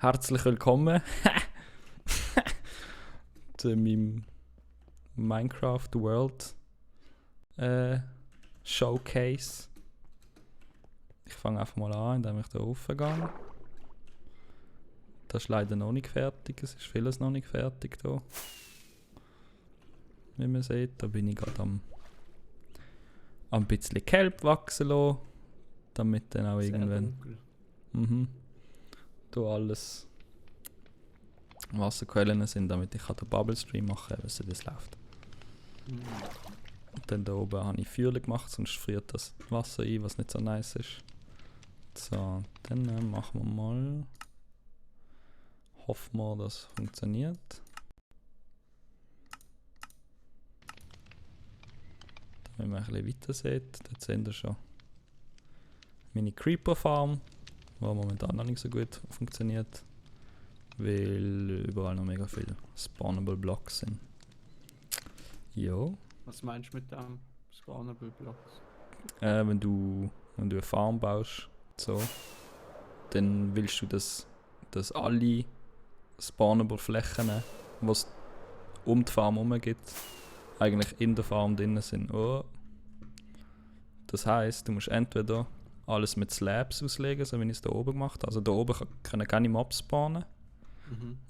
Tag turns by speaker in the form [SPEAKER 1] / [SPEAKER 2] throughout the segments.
[SPEAKER 1] Herzlich willkommen zu meinem Minecraft World Showcase. Ich fange einfach mal an, indem ich da raufgehe. Das ist leider noch nicht fertig, es ist vieles noch nicht fertig hier. Wie man sieht, da bin ich gerade am ein bisschen Kelb wachsen lassen, damit dann auch irgendwann da alles Wasserquellen sind, damit ich den Bubble Stream machen kann, wenn das läuft. Und dann da oben habe ich Feuer gemacht, sonst friert das Wasser ein, was nicht so nice ist. So, dann machen wir mal. Hoffen wir, dass es funktioniert. Wenn man ein bisschen weiter sieht, dann sehen wir schon meine Creeper Farm, die momentan noch nicht so gut funktioniert, weil überall noch mega viele Spawnable Blocks sind. Jo.
[SPEAKER 2] Was meinst du mit dem Spawnable Blocks?
[SPEAKER 1] Wenn du eine Farm baust, so, dann willst du, dass alle Spawnable Flächen, die es um die Farm herum gibt, eigentlich in der Farm drin sind. Oh. Das heisst, du musst entweder alles mit Slabs auslegen, so wie ich es da oben gemacht habe. Also da oben können keine Mobs spawnen,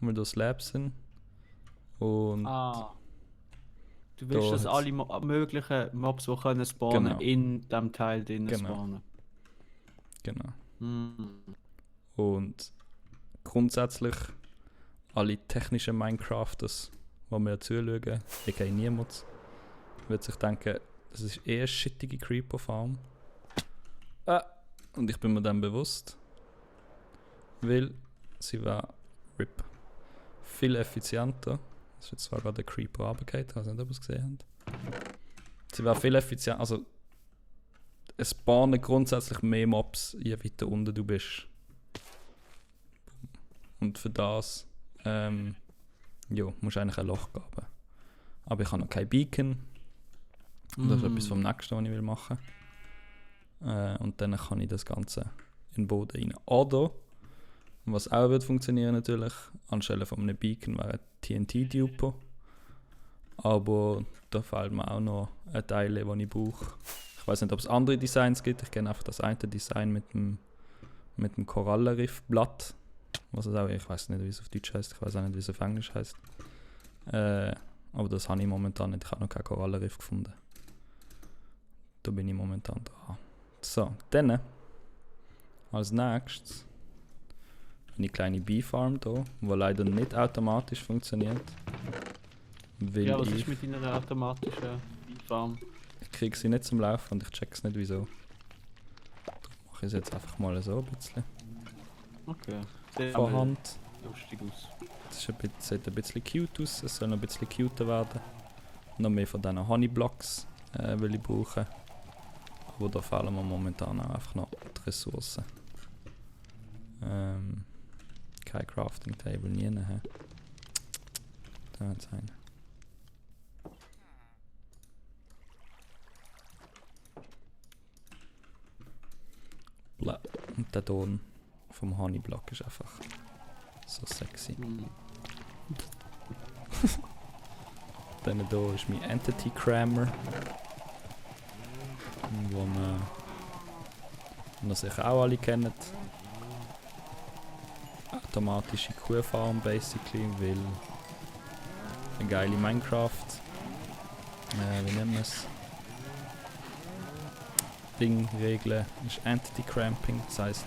[SPEAKER 1] weil da Slabs sind. Und
[SPEAKER 2] du willst, dass alle möglichen Mobs, die können spawnen,
[SPEAKER 1] genau,
[SPEAKER 2] in diesem Teil drin spawnen.
[SPEAKER 1] Genau. Und grundsätzlich alle technischen Minecrafters, die mir zuschauen, ich kenne niemand, wird sich denken, das ist eher eine shittige Creeper-Farm. Und ich bin mir dann bewusst, weil sie war viel effizienter. Das ist jetzt zwar gerade der Creeper runtergefallen, ich weiß nicht, ob ihr es gesehen habt. Sie war viel effizienter, also es spawnen grundsätzlich mehr Mobs, je weiter unten du bist. Und für das musst du eigentlich ein Loch graben. Aber ich habe noch kein Beacon. Das ist etwas vom nächsten, was ich machen will. Und dann kann ich das Ganze in den Boden rein. Oder, was auch wird funktionieren natürlich, anstelle von einem Beacon wäre ein TNT-Duper. Aber da fehlt mir auch noch ein Teil, den ich brauche. Ich weiß nicht, ob es andere Designs gibt. Ich kenne einfach das eine Design mit dem Korallenriffblatt. Was es auch, ich weiß nicht, wie es auf Deutsch heißt, ich weiß auch nicht, wie es auf Englisch heißt. Aber das habe ich momentan nicht. Ich habe noch keinen Korallenriff gefunden. Da bin ich momentan dran. So, dann als nächstes eine kleine Bee-Farm hier, die leider nicht automatisch funktioniert.
[SPEAKER 2] Ja, was ist mit deiner automatischen Bee-Farm?
[SPEAKER 1] Ich kriege sie nicht zum Laufen und ich check's nicht wieso. Darum mache ich es jetzt einfach mal so ein bisschen.
[SPEAKER 2] Okay.
[SPEAKER 1] Von Hand.
[SPEAKER 2] Lustig aus.
[SPEAKER 1] Das sieht ein bisschen cute aus, es soll noch ein bisschen cuter werden. Noch mehr von diesen Honeyblocks will ich brauchen. Aber da fehlen mir momentan auch einfach noch die Ressourcen. Kein Crafting Table, nie. Da hat es einen. Und der Ton vom Honeyblock ist einfach so sexy. Dann hier ist mein Entity Crammer, wo man sicher auch alle kennt. Automatische Kuhfarm basically, weil eine geile Minecraft, wie nennt man es? Regeln ist Entity Cramping, das heisst,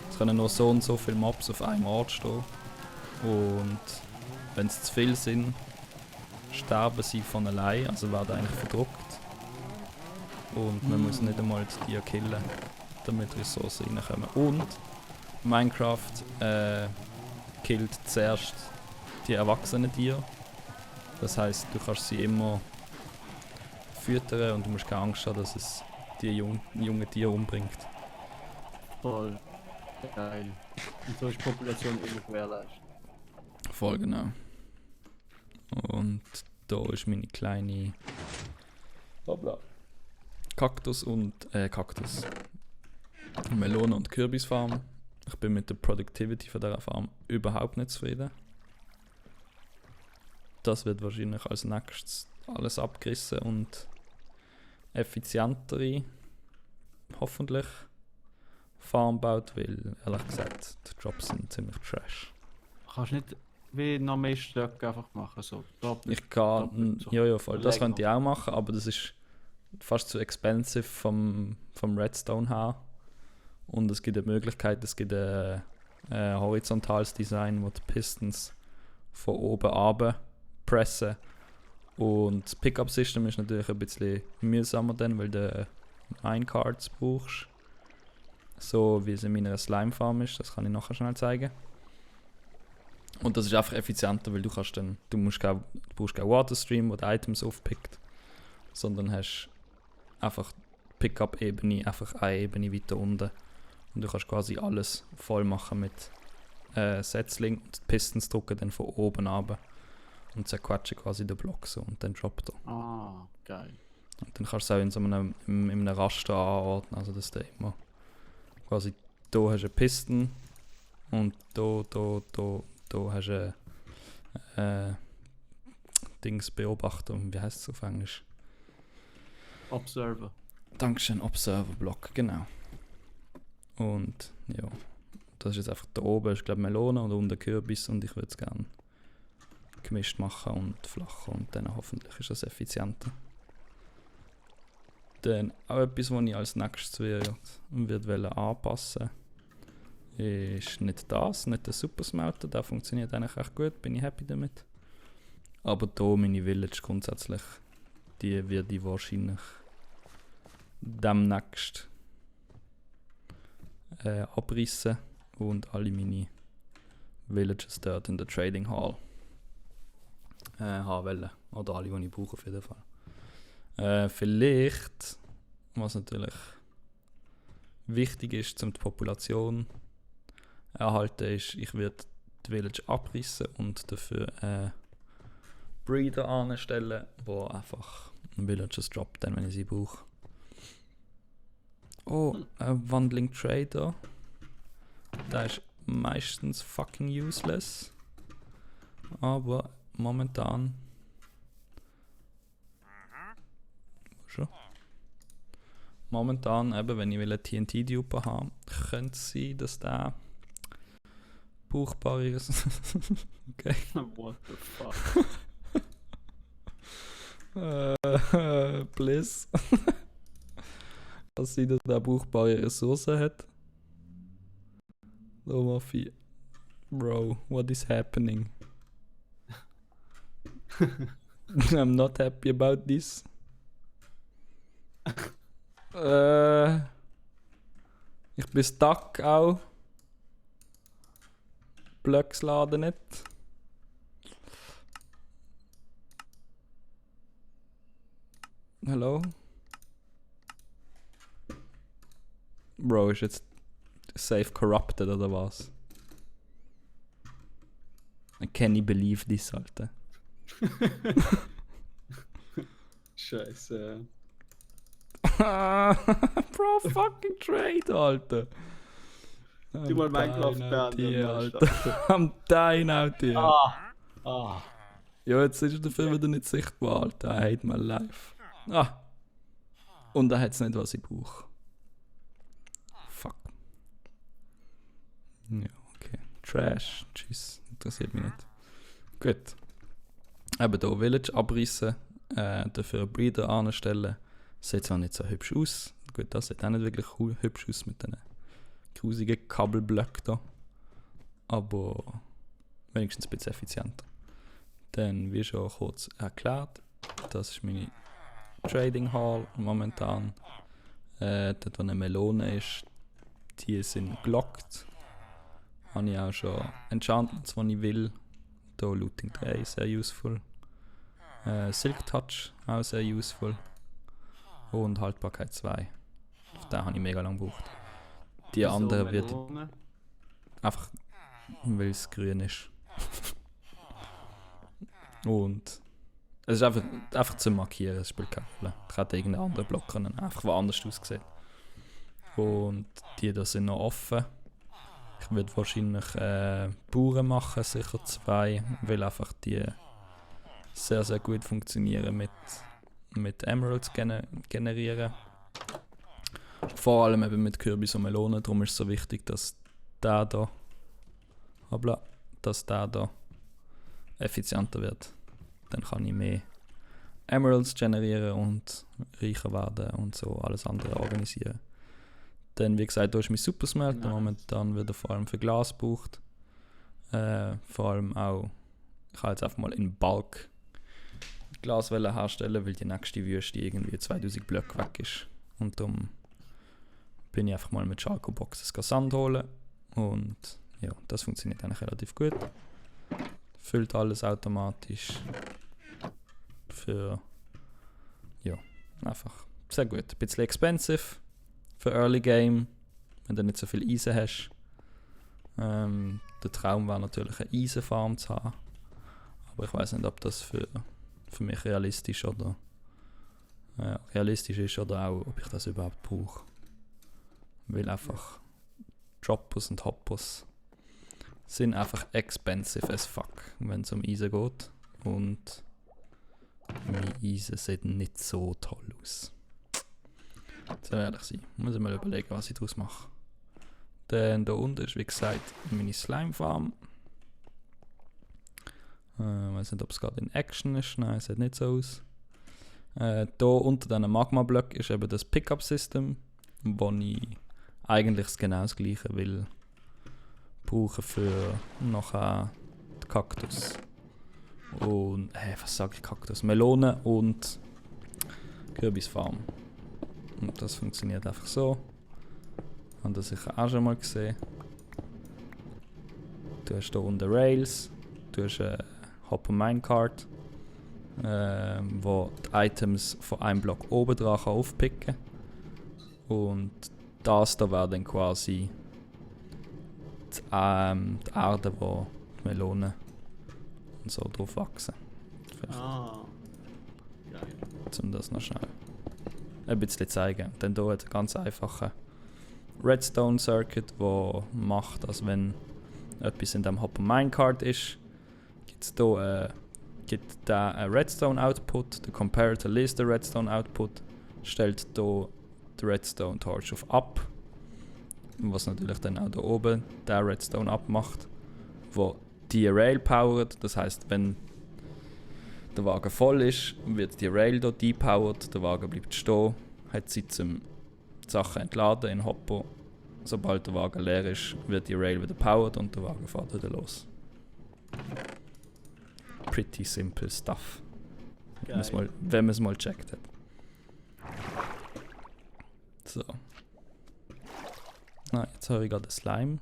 [SPEAKER 1] es können nur so und so viele Mobs auf einem Ort stehen und wenn es zu viel sind, sterben sie von allein, also werden eigentlich verdruckt und man muss nicht einmal die Tiere killen, damit Ressourcen reinkommen. Und Minecraft killt zuerst die erwachsenen Tiere, das heisst, du kannst sie immer füttern und du musst keine Angst haben, dass es die jungen Tiere umbringt.
[SPEAKER 2] Voll. Geil. Und so ist die Population immer gewährleistet.
[SPEAKER 1] Voll genau. Und da ist meine kleine Kaktus und Melone- und Kürbisfarm. Ich bin mit der Productivity von dieser Farm überhaupt nicht zufrieden. Das wird wahrscheinlich als nächstes alles abgerissen und effizientere, hoffentlich, Farm baut, weil ehrlich gesagt, die Jobs sind ziemlich trash.
[SPEAKER 2] Kannst du nicht wie noch mehr Stöcke einfach machen? So,
[SPEAKER 1] Ich kann,
[SPEAKER 2] doppelt so.
[SPEAKER 1] ja, voll, das
[SPEAKER 2] Lego.
[SPEAKER 1] könnte ich auch machen, aber das ist fast zu expensive vom Redstone her. Und es gibt eine Möglichkeit, es gibt ein horizontales Design, wo die Pistons von oben runter pressen. Und das Pickup-System ist natürlich ein bisschen mühsamer dann, weil du Minecarts brauchst. So wie es in meiner Slime-Farm ist, das kann ich nachher schnell zeigen. Und das ist einfach effizienter, weil du brauchst keinen Waterstream, der die Items aufpickt, sondern hast einfach Pickup-Ebene, einfach eine Ebene weiter unten. Und du kannst quasi alles voll machen mit Setzling und die Pistons drücken dann von oben runter und zerquetschen quasi den Block so und dann droppt er.
[SPEAKER 2] Ah, geil.
[SPEAKER 1] Und dann kannst du es auch in so einem Raster anordnen, also dass du immer quasi da hast du einen Piston und da hast du einen Dingsbeobachter, wie heißt es auf Englisch?
[SPEAKER 2] Observer.
[SPEAKER 1] Dankeschön, Observer-Block, genau. Und ja, das ist jetzt einfach da oben, ist glaube Melone und unten Kürbis und ich würde es gerne gemischt machen und flacher und dann hoffentlich ist das effizienter. Dann auch etwas, was ich als nächstes wird anpassen ist nicht der Super Smelter, der funktioniert eigentlich echt gut, bin ich happy damit. Aber hier meine Village grundsätzlich, die werde ich wahrscheinlich demnächst abrissen und alle meine Villages dort in der Trading Hall haben wollen. Oder alle, die ich brauche auf jeden Fall. Vielleicht, was natürlich wichtig ist, um die Population erhalten, ist, ich werde die Village abrissen und dafür Breeder anstellen, wo einfach Villagers droppt, dann, wenn ich sie brauche. Oh, ein Wandling Trader. Der ist meistens fucking useless. Aber momentan. Schon. Momentan, eben, wenn ich einen TNT-Duper habe, könnte es sein, dass der brauchbar ist. Okay.
[SPEAKER 2] What the fuck?
[SPEAKER 1] Bliss. Kann sein, dass der brauchbare Ressourcen hat. So, Mafia. Bro, what is happening? I'm not happy about this. Ich bin stuck auch. Blöcks laden nicht. Hallo? Bro, ist jetzt safe corrupted oder was? I can't believe this, Alter.
[SPEAKER 2] Scheiße.
[SPEAKER 1] Bro, fucking trade, Alter.
[SPEAKER 2] Du mal Minecraft beenden,
[SPEAKER 1] Alter. I'm dying out here.
[SPEAKER 2] Ah.
[SPEAKER 1] Ja, jetzt ist er dafür wieder nicht sichtbar, Alter. I hate my life. Ah. Und er hat es nicht, was ich brauche. Fuck. Ja, okay. Trash. Tschüss. Interessiert mich nicht. Gut. Eben hier Village abreißen. Dafür einen Breeder anstellen. Sieht zwar nicht so hübsch aus. Gut, das sieht auch nicht wirklich hübsch aus mit diesen grusigen Kabelblöcken da. Aber wenigstens ein bisschen effizienter. Dann, wie schon kurz erklärt, das ist meine Trading Hall momentan. Dort, wo eine Melone ist, die sind gelockt. Habe ich auch schon Enchantments, die ich will. Hier Looting 3, sehr useful. Silk Touch, auch sehr useful. Und Haltbarkeit 2. Auf den habe ich mega lange gebraucht. Die anderen wird einfach, weil es grün ist. Und es ist einfach zu markieren, es spielt keine Rolle. Ich hätte irgendeinen anderen Block können, einfach was anders aussieht. Und die da sind noch offen. Ich würde wahrscheinlich Bauern machen, sicher 2, weil einfach die sehr, sehr gut funktionieren mit Emeralds generieren. Vor allem eben mit Kürbis und Melonen, darum ist es so wichtig, dass der da effizienter wird. Dann kann ich mehr Emeralds generieren und reicher werden und so alles andere organisieren. Dann, wie gesagt, da ist mein Supersmelter. Momentan wird er vor allem für Glas gebraucht. Vor allem auch, ich kann jetzt einfach mal in Bulk Glas herstellen, weil die nächste Wüste irgendwie 2000 Blöcke weg ist. Und darum bin ich einfach mal mit Schalko-Boxes Sand holen. Und ja, das funktioniert eigentlich relativ gut. Füllt alles automatisch. Für, ja, einfach sehr gut. Ein bisschen expensive für Early Game, wenn du nicht so viel Eisen hast. Der Traum war natürlich eine Eisenfarm zu haben. Aber ich weiß nicht, ob das für mich realistisch ist oder auch, ob ich das überhaupt brauche. Weil einfach Droppers und Hoppers sind einfach expensive as fuck, wenn es um Eisen geht. Und meine Eisen sieht nicht so toll aus. Soll ehrlich sein. Muss ich mal überlegen, was ich daraus mache. Dann da unten ist, wie gesagt, meine Slime-Farm. Ich weiß nicht, ob es gerade in Action ist. Nein, sieht nicht so aus. Hier unter diesen Magma-Block ist eben das Pickup-System, wo ich eigentlich genau das gleiche will brauchen für nachher den Kaktus. Und, was sage ich Kaktus? Melone und Kürbisfarm. Und das funktioniert einfach so. Haben das sicher auch schon mal gesehen. Du hast hier unten Rails, du hast eine Hopper Minecart, wo die Items von einem Block oben dran aufpicken kann. Und das da wäre dann quasi die Erde, wo die Melonen und so drauf wachsen.
[SPEAKER 2] Geil.
[SPEAKER 1] Um das noch schnell ein bisschen zeigen. Dann hier hat einen ganz einfachen Redstone Circuit, der macht, dass wenn etwas in dem Hopper Minecart ist, gibt da einen Redstone Output. Der Comparator liest den Redstone Output, stellt hier die Redstone Torch auf ab, was natürlich dann auch hier oben der Redstone abmacht, wo die Rail powert. Das heisst, wenn der Wagen voll ist, wird die Rail hier depowert, der Wagen bleibt stehen, hat Zeit zum die Sachen entladen in Hopper. Sobald der Wagen leer ist, wird die Rail wieder powered und der Wagen fährt wieder los. Pretty simple stuff. Wenn man es mal gecheckt hat. So. Jetzt habe ich gerade einen Slime.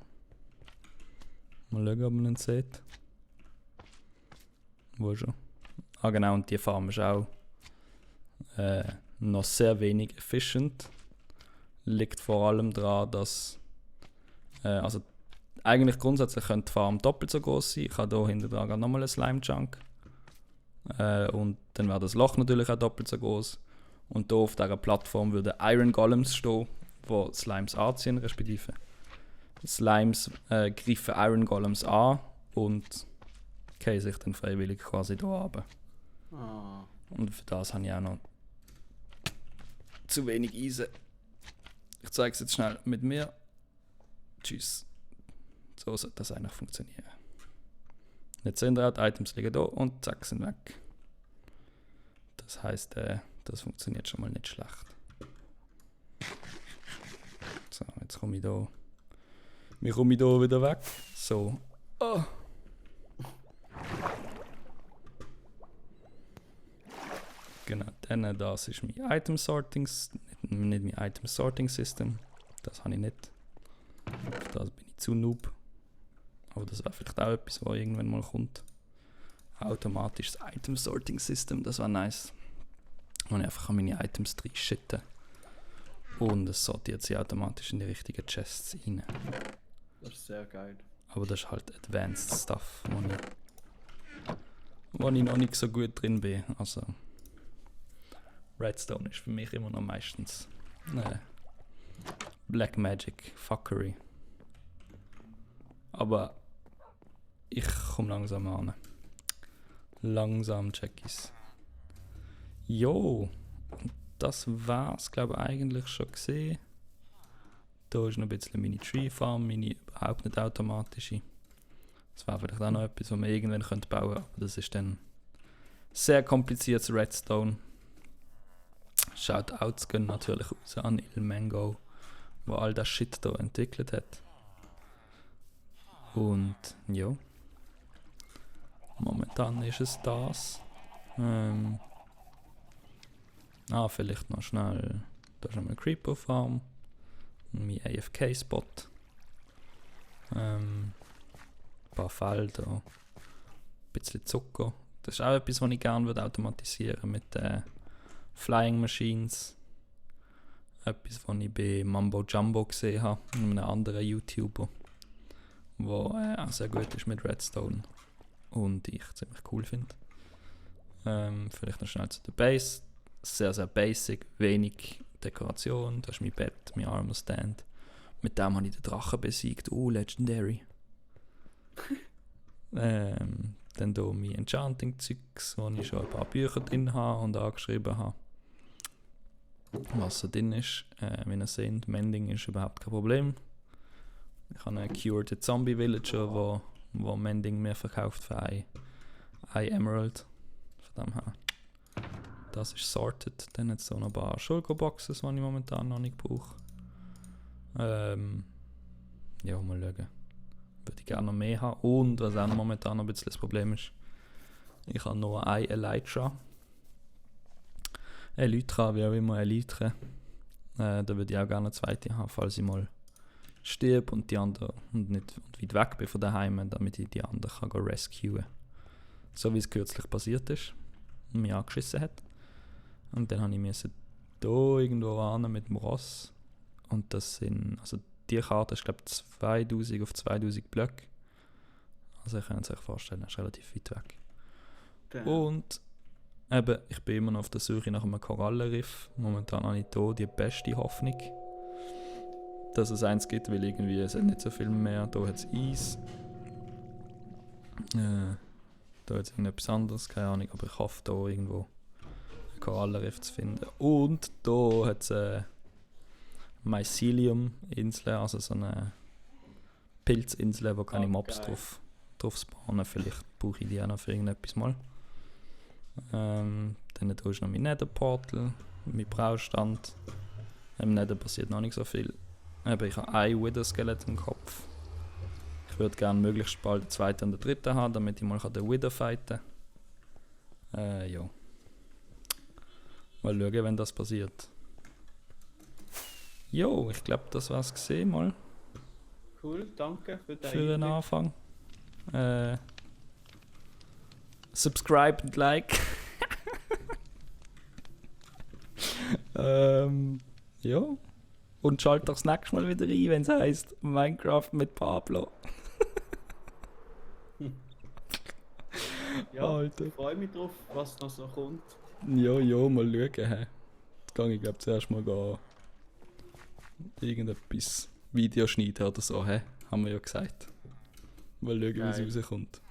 [SPEAKER 1] Mal schauen, ob man ihn sieht. Wo schon? Genau, und die Farm ist auch noch sehr wenig efficient. Liegt vor allem daran, dass also eigentlich grundsätzlich könnte die Farm doppelt so groß sein. Ich habe hier hinten dran nochmal einen Slime-Chunk. Und dann wäre das Loch natürlich auch doppelt so groß. Und hier auf dieser Plattform würden Iron Golems stehen, die Slimes anziehen, respektive Slimes greifen Iron Golems an und fallen sich dann freiwillig quasi hier runter. Und für das habe ich auch noch zu wenig Eisen. Ich zeige es jetzt schnell mit mir. Tschüss. So sollte das eigentlich funktionieren. Jetzt sehen wir, die Items liegen hier und zack, sind weg. Das heisst, das funktioniert schon mal nicht schlecht. So, jetzt komme ich hier. Wie komme ich hier wieder weg? So. Oh. Genau, dann das ist mein Item Sorting, nicht mein Item Sorting System. Das habe ich nicht. Auf das bin ich zu noob. Aber das wäre vielleicht auch etwas, was irgendwann mal kommt. Automatisches Item Sorting System, das wäre nice. Und ich einfach meine Items reinschütten. Und es sortiert sie automatisch in die richtigen Chests rein.
[SPEAKER 2] Das ist sehr geil.
[SPEAKER 1] Aber das ist halt Advanced Stuff, wo ich noch nicht so gut drin bin. Also Redstone ist für mich immer noch meistens Black Magic Fuckery. Aber ich komme langsam an. Langsam check ich's. Jo, das war's, glaube ich, eigentlich schon gesehen. Da ist noch ein bisschen meine Tree Farm, meine überhaupt nicht automatische. Das wäre vielleicht auch noch etwas, was man irgendwann bauen könnte, aber das ist dann sehr kompliziertes Redstone. Shoutouts gehen natürlich raus an Ilmango, der all das Shit hier entwickelt hat. Und ja, momentan ist es das. Vielleicht noch schnell, da ist noch eine Creeper Farm, mein AFK-Spot, ein paar Felder, ein bisschen Zucker. Das ist auch etwas, was ich gerne würde automatisieren mit Flying Machines. Etwas, was ich bei Mambo Jumbo gesehen habe, einem anderen YouTuber, der auch sehr gut ist mit Redstone und ich ziemlich cool finde. Vielleicht noch schnell zu der Base. Sehr, sehr basic, wenig Dekoration. Da ist mein Bett, mein Armor Stand. Mit dem habe ich den Drachen besiegt. Legendary. Dann hier mein Enchanting-Zeugs, wo ich schon ein paar Bücher drin habe und angeschrieben habe. Was da drin ist, wie ihr seht, Mending ist überhaupt kein Problem. Ich habe einen Cured Zombie Villager, wo Mending mir verkauft für ein Emerald. Von dem her. Das ist sorted. Dann hat es so noch ein paar Shulker-Boxes, die ich momentan noch nicht brauche. Ja, mal schauen. Würde ich gerne noch mehr haben. Und was auch noch momentan noch ein bisschen das Problem ist, ich habe nur ein Elytra, wie auch immer, Elytra. Da würde ich auch gerne eine zweite haben, falls ich mal stirb und die andere und nicht weit weg bin von daheim, damit ich die andere kann rescuen. So wie es kürzlich passiert ist und mich angeschissen hat. Und dann habe ich hier irgendwo ran mit dem Ross. Und das sind, also die Karte ist glaube ich 2000 auf 2000 Blöcke. Also ihr könnt es euch vorstellen, das ist relativ weit weg. Okay. Und eben, ich bin immer noch auf der Suche nach einem Korallenriff. Momentan habe ich hier die beste Hoffnung, dass es eins gibt, weil irgendwie es hat nicht so viel mehr. Hier hat es Eis. Da hat es irgendetwas anderes, keine Ahnung, aber ich hoffe hier irgendwo einen Korallenriff zu finden. Und hier hat es Mycelium-Insel, also so eine Pilzinsel, wo keine Mobs drauf spawnen. Vielleicht brauche ich die auch noch für irgendetwas mal. Dann hier ist noch mein Nether-Portal, mein Braustand. Im Nether passiert noch nicht so viel. Aber ich habe ein Wither-Skelett im Kopf. Ich würde gerne möglichst bald den zweiten und den dritten haben, damit ich mal den Wither fighten kann. Ja. Mal schauen, wenn das passiert. Jo, ich glaube, das war's gesehen mal.
[SPEAKER 2] Cool, danke für
[SPEAKER 1] den Anfang. Subscribe und like. Ja. Und schalt doch das nächste Mal wieder ein, wenn es heisst Minecraft mit Pablo.
[SPEAKER 2] Ja, Alter. Ich freue mich drauf, was noch so kommt.
[SPEAKER 1] Ja, mal schauen. He. Jetzt gehe ich glaube zuerst mal irgendetwas Video schneiden oder so. He. Haben wir ja gesagt. Mal schauen, wie es rauskommt.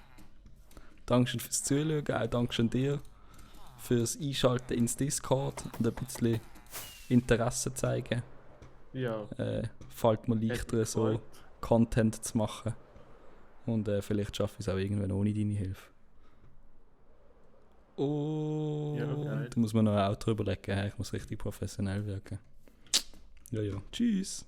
[SPEAKER 1] Dankeschön fürs Zuschauen, auch Dankeschön dir fürs Einschalten ins Discord und ein bisschen Interesse zeigen.
[SPEAKER 2] Ja.
[SPEAKER 1] Fällt mir leichter, so Content zu machen. Und vielleicht schaffe ich es auch irgendwann ohne deine Hilfe. Und da muss man noch ein Outro überlegen. Ich muss richtig professionell wirken. Ja. Tschüss.